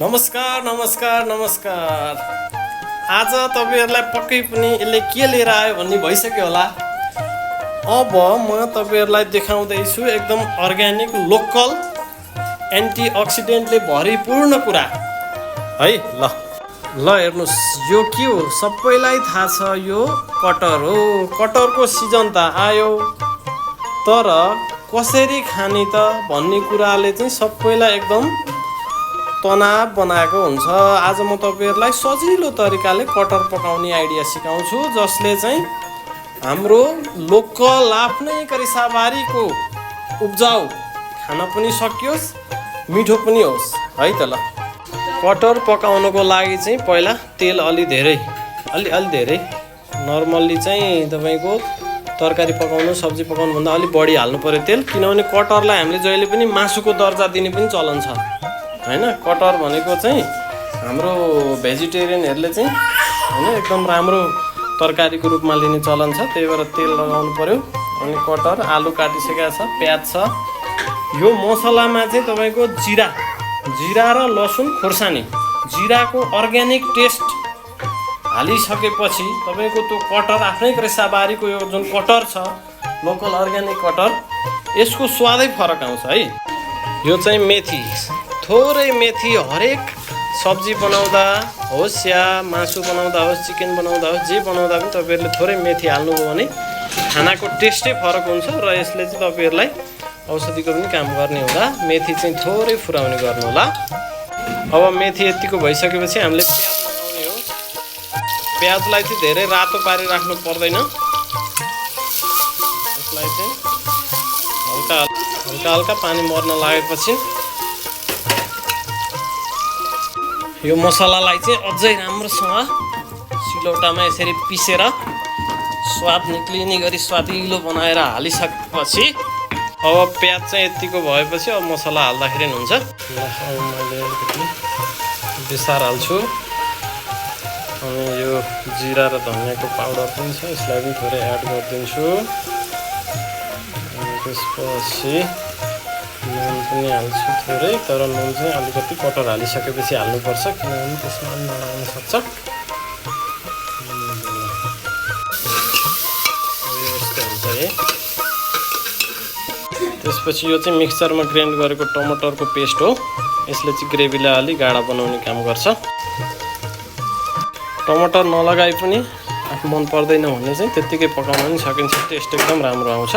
नमस्कार नमस्कार नमस्कार। आज तपाईहरुलाई पक्कै पनि यसले के लिएर आयो भन्ने भइसक्यो होला। अब म तपाईहरुलाई देखाउँदै छु एकदम अर्ग्यानिक लोकल एन्टिअक्सिडेन्टले भरिपूर्ण कुरा है। ल हेर्नुस्, यो के हो सबैलाई थाहा छ, यो कटर हो। कटरको सिजन त आयो, तर कसरी खाने त भन्ने कुराले चाहिँ सबैलाई एकदम तनाव बनाएको हुन्छ। आज म तपाईहरुलाई सजिलो तरिकाले कटर पकाउने आइडिया सिकाउँछु, जसले चाहिँ हाम्रो लोकल आफ्नै करिसाबारीको उब्जाउ खान पनि सकियोस्, मिठो पनि होस् है त। ल कटर पकाउनको लागि चाहिँ पहिला तेल अलि धेरै नर्मल्ली चाहिँ तपाईको तरकारी पकाउनु सब्जी पकाउनु भन्दा अलि बढी हाल्नु पर्यो तेल, किनभने कटरलाई हामीले जहिले पनि मासुको दर्जा दिने पनि चलन छ हैन। कटर भनेको चाहिँ हाम्रो भेजिटेरियनहरुले चाहिँ हैन एकदम राम्रो तरकारीको रूपमा लिने चलन छ, त्यही भएर तेल लगाउनु पर्यो। अनि कटर, आलु काटिसकेको छ, प्याज छ। यो मसलामा चाहिँ तपाईको जीरा र लसुन खोर्सानी, जीराको अर्ग्यानिक टेस्ट हालिसकेपछि तपाईको त्यो कटर आफ्नै करेसाबारीको यो जुन कटर छ लोकल अर्ग्यानिक कटर, यसको स्वादै फरक आउँछ है। यो चाहिँ मेथी, थोरै मेथी हरेक सब्जी बनाउँदा होस् या मासु बनाउँदा होस्, चिकन बनाउँदा होस्, जे बनाउँदा पनि तपाईहरुले थोरै मेथी हाल्नुभयो भने खानाको टेस्टै फरक हुन्छ र यसले चाहिँ तपाईहरुलाई औषधिको पनि काम गर्ने होला। मेथी चाहिँ थोरै फुराउने गर्नु होला। अब मेथी यतिको भइसकेपछि हामीले प्याज लगाउने हो। प्याजलाई चाहिँ धेरै रातो पारी राख्नु पर्दैन, यसलाई चाहिँ हल्का पानी मर्न लागेपछि यो मसलालाई चाहिँ अझै राम्रोसँग सिलौटामा यसरी पिसेर स्वाद निक्लिने गरी स्वादिलो बनाएर हालिसकेपछि अब प्याज चाहिँ यतिको भएपछि अब मसला हाल्दाखेरि हुन्छ। अब मैले अलिकति बेसार हाल्छु। अनि यो जिरा र धनियाको पाउडर पनि छ, यसलाई पनि थोरै एड गरिदिन्छु। अनि त्यसपछि नुन पनि हाल्छु थोरै, तर नुन चाहिँ अलिकति कटर हालिसकेपछि हाल्नुपर्छ, किनभने त्यसमा नलाग्न सक्छ। यस्तो हुन्छ है। त्यसपछि यो चाहिँ मिक्सचरमा ग्राइन्ड गरेको टमाटरको पेस्ट हो। यसले चाहिँ ग्रेभीलाई अलि गाढा बनाउने काम गर्छ। टमाटर नलगाइ पनि आफू मन पर्दैन भने चाहिँ त्यत्तिकै पकाउन पनि सकिन्छ, टेस्ट एकदम राम्रो आउँछ।